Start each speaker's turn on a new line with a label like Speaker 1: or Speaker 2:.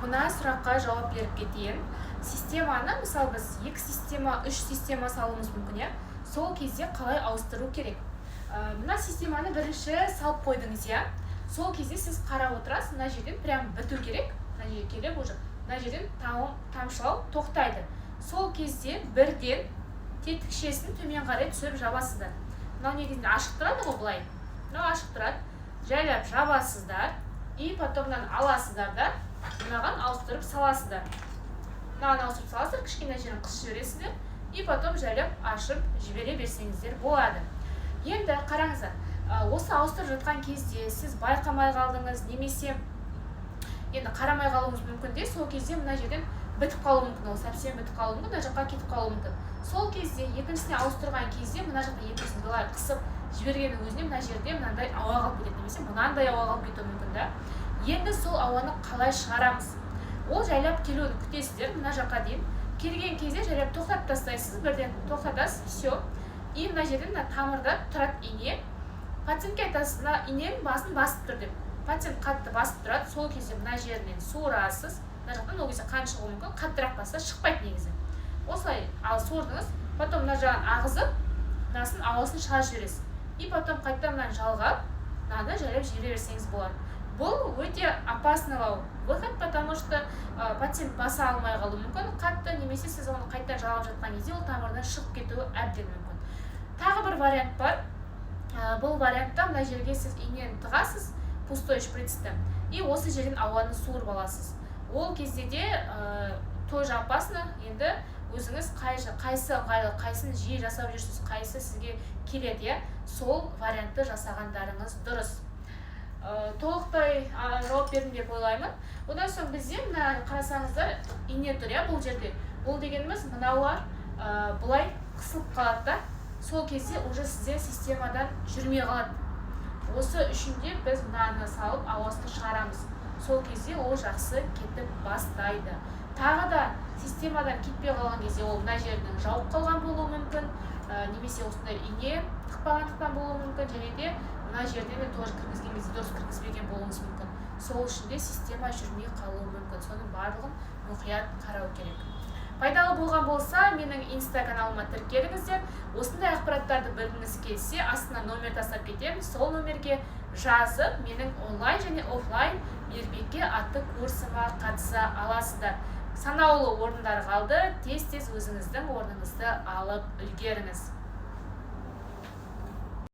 Speaker 1: Мына сұраққа жауап беріп кетейін. Системаны, мысалы, біз екі система, үш система салуымыз мүмкін, иә. Сол кезде қалай ауыстыру керек? Мына системаны бірінші салып қойдыңыз, иә. Сол кезде сіз қарап отырасыз, мына жерден прям біту керек. Мына жерге келіп, уже мына жерден тамшылау тоқтайды. Сол кезде бірден тетікшесін төмен қарай түсіріп жабасыздар. Мынау негізінде ашық тұрады ғой былай, мынау ашық тұрады. Жайлап жабасыздар и потом мынаны аласыздар да, мынаған ауыстырып саласыздар. Мынаған ауыстырып саласыздар, кішкене жерін қысып жібересіздер и потом жайлап ашып жібере берсеңіздер болады. Енді қараңыздар, осы ауыстырып жатқан кезде сіз байқамай қалдыңыз немесе енді қарамай қалуыңыз мүмкін де. Сол кезде мына жерден бітіп қалуы мүмкін, ол совсем бітіп қалуы мүмкін, мына жаққа кетіп қалуы мүмкін. Сол кезде екіншісіне ауыстырған кезде мына жақта екіншісін былай қысып жібергеннің өзінде мына жерде мынандай ауа қалып кетеді немесе мынандай ауа қалып кетуі мүмкін да. Енді сол ауаны қалай шығарамыз? Ол жайлап келуін күтесіздер. Мына жаққа дейін келген кезде жайлап тоқтатып тастайсыз, бірден тоқтатасыз, все. И мына жерде, мына тамырда тұрады ине. Пациентке айтасыз: «Мына иненің басын басып тұр», – деп. Пациент қатты басып тұрады. Сол кезде мына жерінен суырасыз, мына жақтан. Ол кезде қан шығуы мүмкін, қаттырақ басса, шықпайды негізі. Осылай ал суырдыңыз, потом мына жағын ағызып, мынасын ауасын шығарып жібересіз и потом қайтадан мынаны жалғап, мынаны жайлап жібере берсеңіз болады. Бұл өте опасный выход, потому что пациент баса алмай қалуы мүмкін қатты немесе сіз оны қайтадан жалғап жатқан кезде ол тамырдан шығып кетуі әбден мүмкін. Тағы бір вариант бар. Бұл вариантта мына жерге сіз инені тығасыз, пустой шприцті, и осы жерден ауаны суырып аласыз. Ол кезде де тоже опасно. Енді өзіңіз қайсы ыңғайлы, қайсысын жиі жасап жүрсіз, қайсысы сізге келеді, иә, сол вариантты жасағандарыңыз дұрыс. Толықтай жауап бердім деп ойлаймын. Одан соң бізде мына қарасаңыздар, ине тұр, иә, бұл жерде. Бұл дегеніміз мынаулар былай қысылып қалады да, сол кезде уже сізде системадан жүрмей қалады. Осы үшін де біз мынаны салып, ауасын шығарамыз. Сол кезде ол жақсы кетіп бастайды. Тағы да системадан кетпей қалған кезде ол мына жердің жауып қалған болуы мүмкін немесе осындай ине тықпағандықтан болуы мүмкін және де мына жерден де тоже кіргізген кезде дұрыс кіргізбеген болуыңыз мүмкін. Сол үшін де система жүрмей қалуы мүмкін. Соның барлығын мұқият қарау керек. Пайдалы болған болса, менің Инста каналыма тіркеліңіздер. Осындай ақпараттарды білгіңіз келсе, астына номер тастап кетемін. Сол номерге жазып, менің онлайн және офлайн «Мейірбике» атты курсыма қатыса аласыздар. Санаулы орындар қалды, тез тез өзіңіздің орныңызды алып үлгеріңіз.